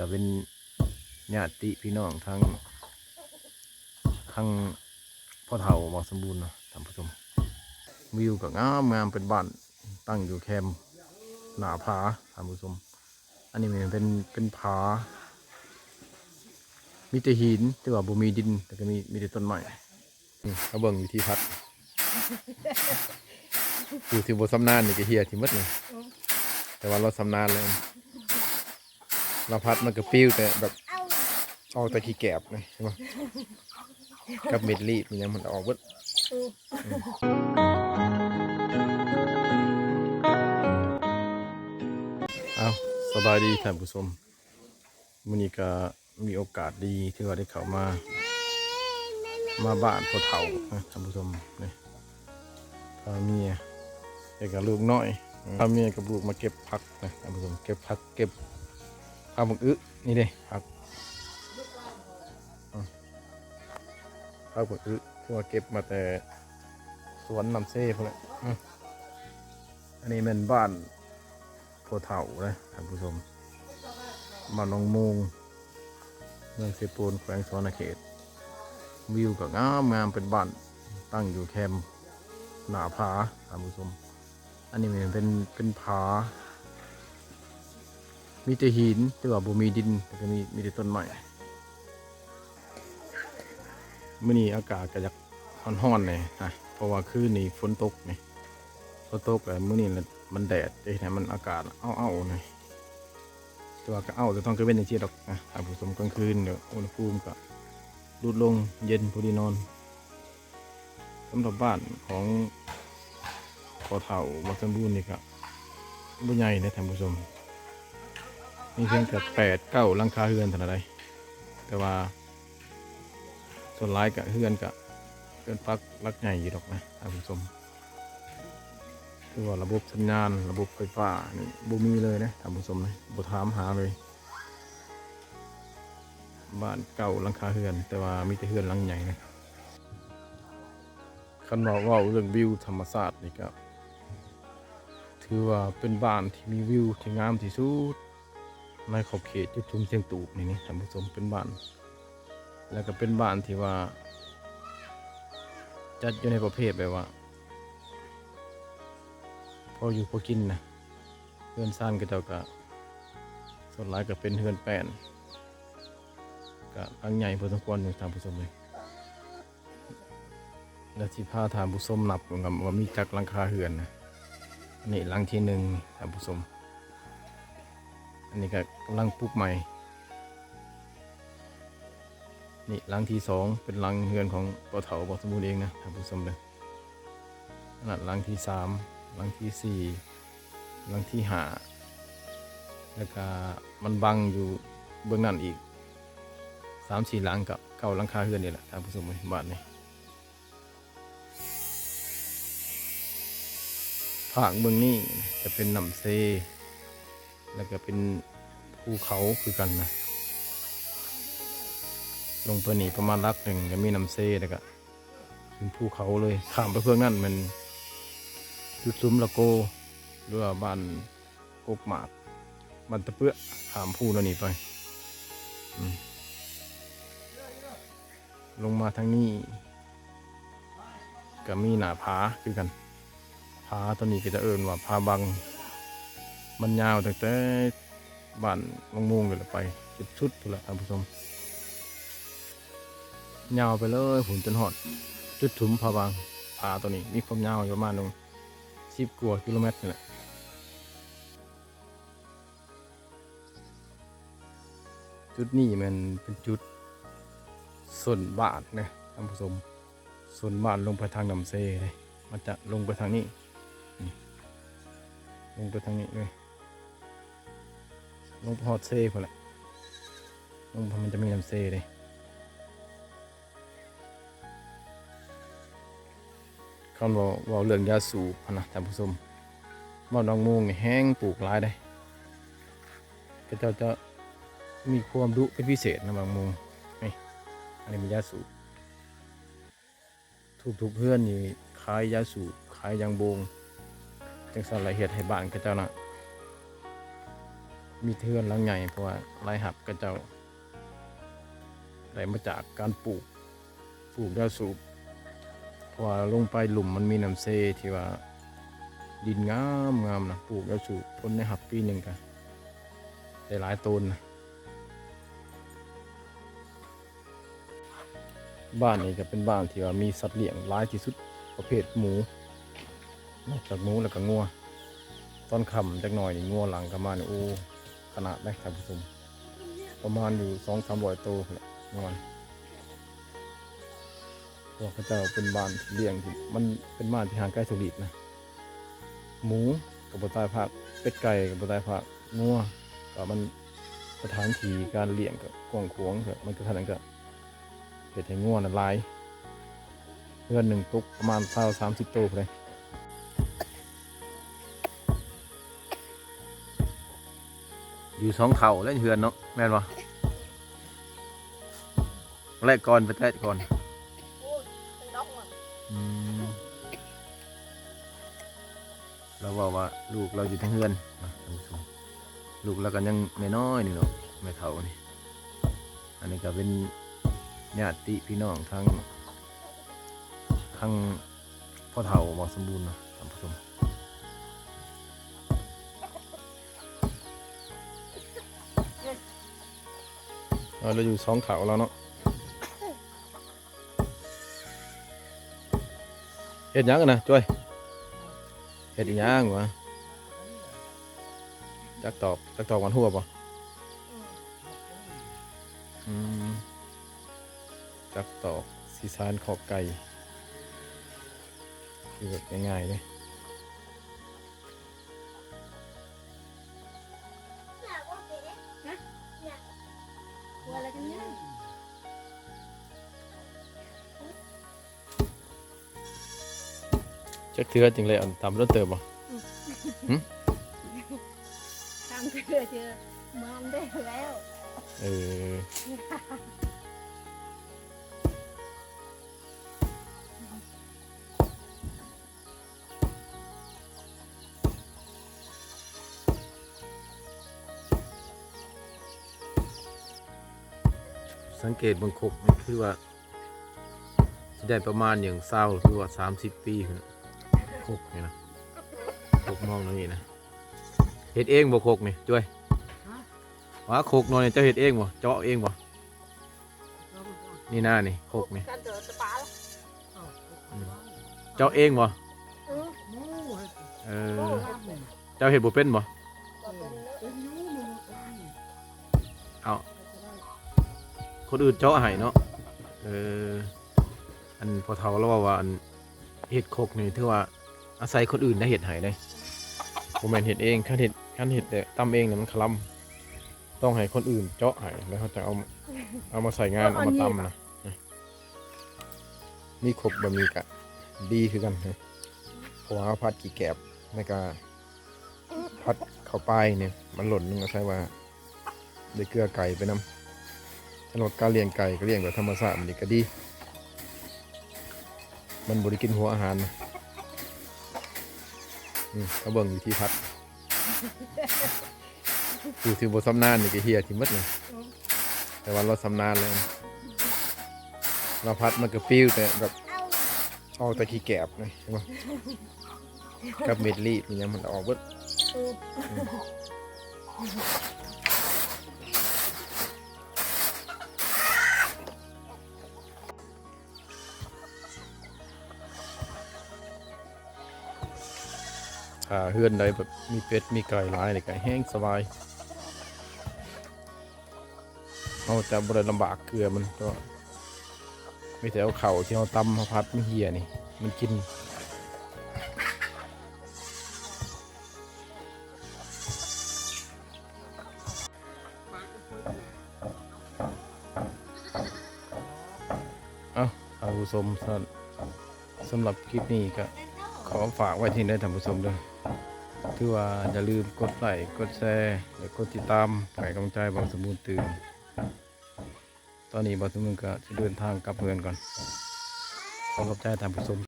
ກະເປັນຍາດຕິພີ່ນ້ອງທາງ ທາງພໍ່ເຖົ້າບ່າວສົມບູນເນາະທ່ານຜູ້ຊົມ. ວິວກໍງາມໆ ເປັນບ້ານຕັ້ງຢູ່ແຄມໜ້າຜາທ່ານຜູ້ຊົມ. ອັນນີ້ແມ່ນເປັນ ເປັນຜາ ມີແຕ່ຫີນ ແຕ່ວ່າບໍ່ມີດິນ ແລ້ວກໍມີ ມີແຕ່ຕົ້ນໄມ້. ນີ້ ມາເບິ່ງວິທີພັດ ຜູ້ທີ່ບໍ່ຊຳນານນີ້ກໍເຫື່ອຖິ້ມໝົດນີ້ ແຕ່ວ່າລາວຊຳນານແລ້ວ ລາວພັດມັນກໍປິວແຕ່ແບບ ອອກແຕ່ຂີ້ແກບນີ້ ເຫັນບໍ່ ກັບເມັດລີບ ມີຫຍັງມັນອອກເບິດ. ເອົ້າ ສະບາຍດີທ່ານຜູ້ຊົມ ມື້ນີ້ກໍ ມີໂອກາດດີທີ່ວ່າໄດ້ເຂົ້າມາ ມາບ້ານພໍ່ເຖົ້ານະທ່ານຜູ້ຊົມ. ນີ້ ພາເມຍ ແລ້ວກໍລູກນ້ອຍ ພາເມຍກັບລູກມາເກັບຜັກນະທ່ານຜູ້ຊົມ. ເກັບຜັກ ເກັບຜັກບັກອຶ ນີ້ເດ້ ຜັກ ອື ຜັກບັກອຶ ຄືວ່າເກັບມາແຕ່ສວນນ້ຳເຊພຸ້ນແຫຼະ. ອື ອັນນີ້ແມ່ນບ້ານ ພໍ່ເຖົ້າເດ້ທ່ານຜູ້ຊົມ ບ້ານໜອງໂມງ ເມືອງເຊໂປນ ແຂວງສະຫວັນນະເຂດ. ວິວກໍງາມໆ ເປັນບ້ານຕັ້ງຢູ່ແຄມໜ້າຜາທ່ານຜູ້ຊົມ. ອັນນີ້ແມ່ນເປັນ ເປັນຜາ ມີແຕ່ຫີນ ແຕ່ວ່າບໍ່ມີດິນ ແລ້ວກໍມີ ມີແຕ່ຕົ້ນໄມ້. ມື້ນີ້ອາກາດກໍຢາກຮ້ອນໆ ແດ່ນະ ເພາະວ່າຄືນນີ້ຝົນຕົກນີ້ ຝົນຕົກ ແລ້ວມື້ນີ້ລະມັນແດດ ເຮັດໃຫ້ມັນອາກາດເອົ້າໆ ນີ້ ແຕ່ວ່າກໍເອົ້າແຕ່ຕອນກາງເວັນຈັ່ງຊີ້ດອກນະທ່ານຜູ້ຊົມ. ກາງຄືນນີ້ອຸນຫະພູມກໍຫຼຸດລົງ ເຢັນພໍດີນອນ. ສຳລັບບ້ານຂອງພໍ່ເຖົ້າບ່າວສົມບູນນີ້ກໍບໍ່ໃຫຍ່ເດ້ທ່ານຜູ້ຊົມ ມີພຽງແຕ່ແປດເກົ້າຫຼັງຄາເຮືອນເທົ່ານັ້ນໃດ ແຕ່ວ່າສ່ວນຫຼາຍກໍເຮືອນ ກໍເຮືອນປັກຫຼັກໃຫຍ່ຢູ່ດອກນະທ່ານຜູ້ຊົມ. ຄືວ່າລະບົບສັນຍານ ລະບົບໄຟຟ້ານີ້ບໍ່ມີເລີຍເດ້ທ່ານຜູ້ຊົມ ບໍ່ຖາມຫາເລີຍ. ບ້ານເກົ້າຫຼັງຄາເຮືອນ ແຕ່ວ່າມີແຕ່ເຮືອນຫຼັງໃຫຍ່ນະ. ຄັນວ່າເວົ້າເລື່ອງວິວທຳມະຊາດນີ້ກໍ ຖືວ່າເປັນບ້ານທີ່ມີວິວທີ່ງາມທີ່ສຸດໃນຂອບເຂດຈຸດຊຸມຊຽງຕູບນີ້ນີ້ທ່ານຜູ້ຊົມ. ເປັນບ້ານ ແລ້ວກໍເປັນບ້ານທີ່ວ່າຈັດຢູ່ໃນປະເພດແບບວ່າ ພໍຢູ່ພໍກິນນະ. ເຮືອນຊານເຂົາເຈົ້າກໍສ່ວນຫຼາຍກໍເປັນເຮືອນແປ້ນ ກໍຫຼັງໃຫຍ່ພໍສົມຄວນຢູ່ທ່ານຜູ້ຊົມເອີຍ. ແລ້ວຊິພາທ່ານຜູ້ຊົມນັບເບິ່ງວ່າມີຈັກຫຼັງຄາເຮືອນນະ. ອັນນີ້ຫຼັງທີໜຶ່ງທ່ານຜູ້ຊົມ ອັນນີ້ກໍກຳລັງປຸກໃໝ່. ນີ້ຫຼັງທີສອງ ເປັນຫຼັງເຮືອນຂອງພໍ່ເຖົ້າບ່າວສົມບູນເອງນະທ່ານຜູ້ຊົມເດີ. ອັນນັ້ນຫຼັງທີສາມ ຫຼັງທີສີ່ ຫຼັງທີຫ້າ ແລ້ວກະມັນບັງຢູ່ເບື້ອງນັ້ນອີກສາມສີ່ຫຼັງ ກໍເກົ້າຫຼັງຄາເຮືອນນີ້ແຫຼະທ່ານຜູ້ຊົມເອີຍ. ບ້ານນີ້ ພາກເບື້ອງນີ້ຈະເປັນນ້ຳເຊ ແລ້ວກໍເປັນພູເຂົາຄືກັນນະ. ລົງໄປນີ້ປະມານຫຼັກໜຶ່ງກໍມີນ້ຳເຊ ແລ້ວກໍ ເປັນພູເຂົາເລີຍ. ຂ້າມໄປເບື້ອງນັ້ນແມ່ນຈຸດສຸມລະໂກ ຫຼືວ່າບ້ານກົກໝາກ ບ້ານຕະເປື້ອ. ຂ້າມພູນັ້ນນີ້ໄປ ອືມ ລົງມາທາງນີ້ກໍມີໜ້າຜາຄືກັນ. ຜາຕົວນີ້ກໍຈະເອີ້ນວ່າຜາບັງ ມັນຍາວຕັ້ງແຕ່ ບ້ານວັງໂມງນີ້ແຫຼະ ໄປຈົນສຸດພຸ້ນລະທ່ານຜູ້ຊົມ. ຍາວໄປເລີຍພຸ້ນຈົນຮອດຈຸດສຸມຜາບັງ. ຜາຕົວນີ້ມີຄວາມຍາວຢູ່ປະມານໜຶ່ງສິບກວ່າກິໂລແມັດນີ້ແຫຼະ. ຈຸດນີ້ແມ່ນເປັນຈຸດສົ້ນບ້ານນະທ່ານຜູ້ຊົມ. ສົ້ນບ້ານລົງໄປທາງນ້ຳເຊເດ້ ມັນຈະລົງໄປທາງນີ້ ນີ້ ລົງໄປທາງນີ້ເລີຍ. ລົງໄປຮອດເຊພຸ້ນແຫຼະ ລົງໄປມັນຈະມີນ້ຳເຊເດ້. ຄັນເວົ້າ ເວົ້າເລື່ອງຢາສູບຫັ້ນນະທ່ານຜູ້ຊົມ ບ້ານວັງໂມງນີ້ແຮງປູກຫຼາຍເດ້. ເຂົາເຈົ້າຈະມີຄວາມດຸເປັນພິເສດນະວັງໂມງ. ນີ້ ອັນນີ້ແມ່ນຢາສູບ. ທຸກໆເຮືອນນີ້ຂາຍຢາສູບ ຂາຍຢາງໂບງ ຈັ່ງຊັ້ນລະເຮັດໃຫ້ບ້ານເຂົາເຈົ້ານະ ມີແຕ່ເຮືອນຫຼັງໃຫຍ່ ເພາະວ່າລາຍຮັບເຂົາເຈົ້າໄດ້ມາຈາກການປູກ ປູກແນວສູບ ເພາະວ່າລົງໄປລຸ່ມມັນມີນ້ຳເຊທີ່ວ່າດິນງາມໆນະ ປູກແນວສູບ ຜົນໃນຮັບປີໜຶ່ງກະໄດ້ຫຼາຍໂຕນນະ. ບ້ານນີ້ກະເປັນບ້ານທີ່ວ່າມີສັດລ້ຽງຫຼາຍທີ່ສຸດ ປະເພດໝູ ນອກຈາກໝູແລ້ວກະງົວ. ຕອນຄ່ຳຈັກໜ້ອຍນີ້ ງົວຫຼັ່ງເຂົ້າມານີ້ ໂອ້ ຂະໜາດເດ້ທ່ານຜູ້ຊົມ ປະມານຢູ່ສອງສາມຮ້ອຍໂຕພຸ້ນແຫຼະງົວ. ພວກເຂົາເຈົ້າເປັນບ້ານທີ່ລ້ຽງທີ່ ມັນເປັນບ້ານທີ່ຫ່າງໄກສຸລິດນະ ໝູກະບໍ່ຕາຍພາກ ເປັດໄກ່ກະບໍ່ຕາຍພາກ ງົວກະມັນ ສະຖານທີ່ການລ້ຽງກະກວ້າງຂວາງ ມັນກະເທົ່ານັ້ນກະເຮັດໃຫ້ງົວນັ້ນຫຼາຍ ເຮືອນໜຶ່ງຕົກປະມານຊາວສາມສິບໂຕພຸ້ນເດ້. ຢູ່ສອງເຖົ້າແລ້ວເຮືອນເນາະ ແມ່ນບໍ່? ແລະກ່ອນ ໄປແຕະກ່ອນ. ອືມ ລາວເວົ້າວ່າລູກລາວຢູ່ເທິງເຮືອນນະທ່ານຜູ້ຊົມ ລູກລາວກະຍັງນ້ອຍໆນີ້ເນາະ ແມ່ເຖົ້ານີ້. ອັນນີ້ກະເປັນຍາດຕິພີ່ນ້ອງທາງ ທາງພໍ່ເຖົ້າບໍ່ສົມບູນນະທ່ານຜູ້ຊົມ. ເອົາ ລາວຢູ່ສອງເຖົ້າລາວເນາະ. ເຮັດຫຍັງຫັ້ນນະ ຈ້ວຍ? ເຮັດອີ່ຫຍັງຫວາ? ຈັກຕອກ ຈັກຕອກຫວ່ານຫົວບໍ່? ອືມ ຈັກຕອກ ຊິສານຄອກໄກ່ ຄືແບບງ່າຍໆເດ້. ຈັກເທື່ອຈຶ່ງແລ້ວ ຕຳໂດນເຕີບບໍ່? ຫຶ? ຕຳເທື່ອ ເທື່ອມານໄດ້ແລ້ວ. ເອີ. ສັງເກດເບິ່ງຄົກນີ້ ຄືວ່າຊິໄດ້ປະມານຫຍັງ ຊາວ ຫຼືວ່າສາມສິບປີພຸ້ນ ຄົກນີ້ນະ ຄົກມອງແນວນີ້ນະ. ເຮັດເອງບໍ່ຄົກນີ້ ຈ້ວຍ? ຫະ? ວ່າຄົກນ້ອຍນີ້ເຈົ້າເຮັດເອງບໍ່? ເຈາະເອງບໍ່? ນີ້ນານີ້ ຄົກນີ້ ອືມ ເຈາະເອງບໍ່? ເອີ ເຈົ້າເຮັດບໍ່ເປັນບໍ່? ເອົາ ຄົນອື່ນເຈາະໃຫ້ເນາະ. ເອີ ອັນພໍ່ເຖົ້າລາວເວົ້າວ່າ ອັນເຮັດຄົກນີ້ຖືວ່າອາໄສຄົນອື່ນໄດ້ເຮັດໃຫ້ເດ້ ບໍ່ແມ່ນເຮັດເອງ. ຄັນເຮັດ ຄັນເຮັດແຕ່ຕຳເອງນີ້ມັນຄະລຳ ຕ້ອງໃຫ້ຄົນອື່ນເຈາະໃຫ້ ແລ້ວເຮົາຈະເອົາ ເອົາມາໃສ່ງານ ເອົາມາຕຳນະ. ມີຄົກແບບນີ້ກະດີຄືກັນ ເພາະວ່າເຮົາຜັດຂີ້ແກບ ແລ້ວກະຜັດເຂົ້າປາຍນີ້ ມັນຫຼົ່ນໜຶ່ງ ອາໄສວ່າໄດ້ເກືອໄກ່ໄປນຳ. ສຳລັບການລ້ຽງໄກ່ ກະລ້ຽງແບບທຳມະຊາດ ມັນນີ້ກະດີ ມັນບໍ່ໄດ້ກິນຫົວອາຫານນະ. ອືມ ມາເບິ່ງວິທີຜັດ ຜູ້ທີ່ບໍ່ຊຳນານນີ້ກະເຫ່ຍຖິ້ມໝົດນະ ແຕ່ວ່າລາວຊຳນານແລ້ວ ລາວຜັດມັນກະປິວແຕ່ແບບ ອອກແຕ່ຂີ້ແກບນະ ເຫັນບໍ່? ກັບເມັດລີບອີ່ຫຍັງມັນອອກເບິດ. ຖ້າເຮືອນໃດແບບມີເປັດມີໄກ່ຫຼາຍນີ້ກະແຮງສະບາຍ ເຮົາຈະບໍ່ໄດ້ລຳບາກເກືອມັນ ເພາະມີແຕ່ເອົາເຂົ້າທີ່ເຮົາຕຳມາຜັດມັນເຫ່ຍນີ້ມັນກິນ. ເອົ້າ ທ່ານຜູ້ຊົມ ສຳ ສຳລັບຄລິບນີ້ກະຂໍຝາກໄວ້ເທົ່ານີ້ເດີທ່ານຜູ້ຊົມເດີ ຖືວ່າຢ່າລືມກົດໄລ້ ກົດແຊ ແລະ ກົດຕິດຕາມ ເພື່ອໃຫ້ກຳລັງໃຈບ່າວສົມບູນຕື່ມ. ຕອນນີ້ບ່າວສົມບູນກະຊິເດີນທາງກັບເຮືອນກ່ອນ ຂໍຂອບໃຈທ່ານຜູ້ຊົມ.